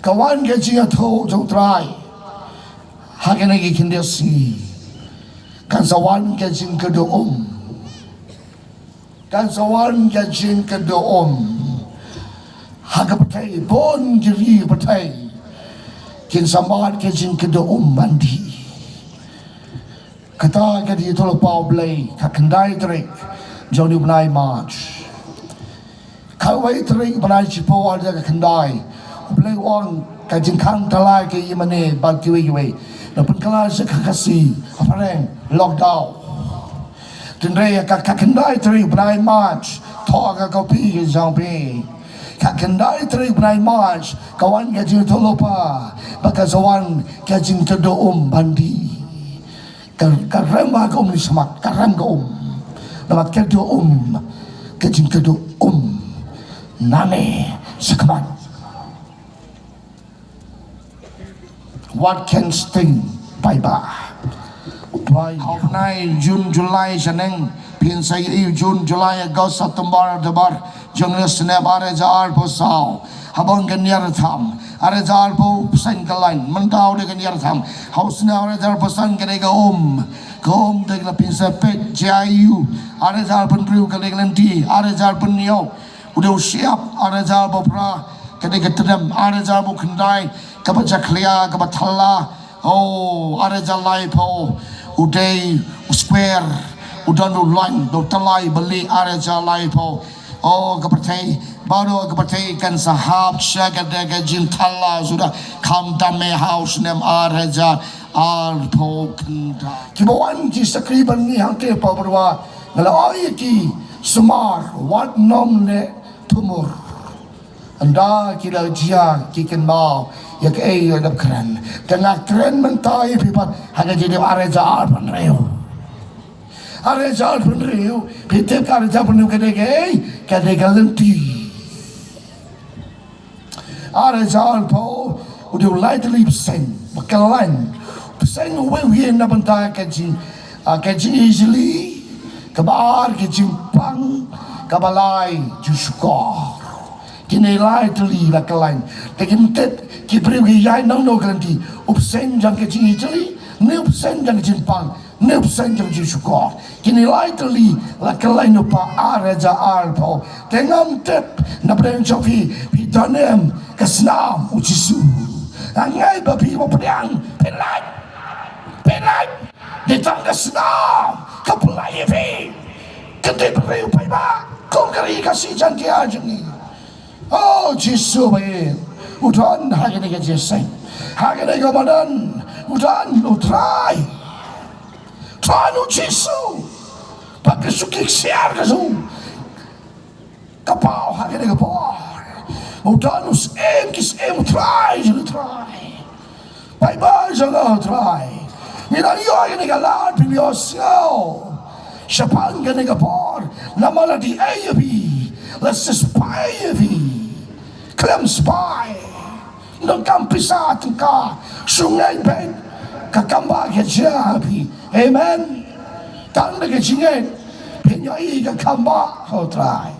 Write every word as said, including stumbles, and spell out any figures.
Ka wan ka jingïathuh jong u Trai ha kine ki khyndiat sngi. Kan sa wan ka jingkyrduh um. Kan sa wan ka jingkyrduh um. Ha ka pyrthei, bun ki ri pyrthei kin sa mad ka jingkyrduh um ban dih. Kata ka dei ka jingïathuhlypa U Blei, ka khyndai tarik jong une u bnai March. Khatwei tarik bnai shiphew ar hajar khyndai. U Blei u ong ka jingkhang tyllai ka ïa mane bad kiwei kiwei. Ngan pynkylla sha ka Khasi, ha phareng, lockdown. Hynrei ka, ka khyndai tarik bnai March, thoh ha ka kopi ka jong phi. Ka khyndai tarik bnai March, ka wan ka jingïathuhlypa, bad ka sa wan ka jingkyrduh um ban dih. Ka, ka rem ha ka um ne shakhmat, ka rem ka um. Namar kyrduh um, ka jingkyrduh um. Nane shakhmat. What can sting, paidbah? Why? Hynrei June, July, shaneng, phin sa ïohi June, July, August, September, October, jong u snem ar hajar arphew saw. Haba ong ka niar tham, ar hajar arphew phew san ka lain, mynta u dei ka niar tham. Ha u snem ar hajar arphew san ka dei ka um, ka um dei ka la pynsaphriang. J I U, ar hajar arphew hynriew ka dei ka lynti, ar hajar arphew hynñiew u dei u shyiap, ar hajar arphew phra ka dei ka tdem, ar hajar arphew khyndai kaba jakhlia, kaba thala. Oh, ar hajar laiphew u dei u square, u don u line, u tyllai bali, ar hajar laiphew. Oh, ka pyrthei, baroh ka pyrthei kan sa hap sha ka dei ka jingthala suda, khamtam eh ha u snem ar hajar arphew khyndai. Kiba wan ki shakri ban ngi hangte, pa byrwa, nga la ong ïa ki, sumar, wat nym leh thumur. Ynda ki la jia ki kynmaw ïa kaei ïa dep kren. Te nga kren mynta ïa phi pat ha ka jingdep ar hajar arphew hynriew. Ar hajar arphew hynriew, phi tip ka ar hajar arphew hynriew ka dei kaei, ka dei ka lynti. Ar hajar arphew u dei u lai tylli bseiñ, ba ka lain. Bseiñ uwei u ïeng na bynta ka jing, ah, ka jingijli, kaba ar ka jingpang, kaba lai jingshukor. Kine lai tylli la ka lain. Te ngim tip ki briew ki ïaid nangno ka lynti. U bseiñ jong ka jingijli, ne u bseiñ jong ka jingpang, ne u bseiñ jong ka jingshukor. Kine lai tylli la ka lain u pa ar hajar arphew. Te ngam tip na pdeng jong phi, phi don em ka snam u Jisu. Nga ngeit ba phi ba pdiang, phi lait, phi lait. Dei tang ka snam ka pynlait ïa phi. Ka dei briew paidbah, kum ka ri Khasi Jaiñtia jong ngi. Oh, Jisu ba ïeit, u don ha kane ka jingïaseng, ha kane ka madan, u don u Trai. Trai u Jisu. Ba ka shu ki ksiar ka shu ka paw ha kane ka por. U don u Syiem ki syiem, u Trai jong ki trai. Paidbah jong u Trai. Ngi dang ïoh ïa kane ka lad, phi ïohsngew shaphang kane ka por. Namar la dei ïa phi, la shisha ïa phi. Khlem spah. Nang kam pisa tyngka, shu ngeit beit, ka kam ba ka jia ha phi. Amen. Tang da ka jingngeit phin ïohi ka kam ba ha u Trai.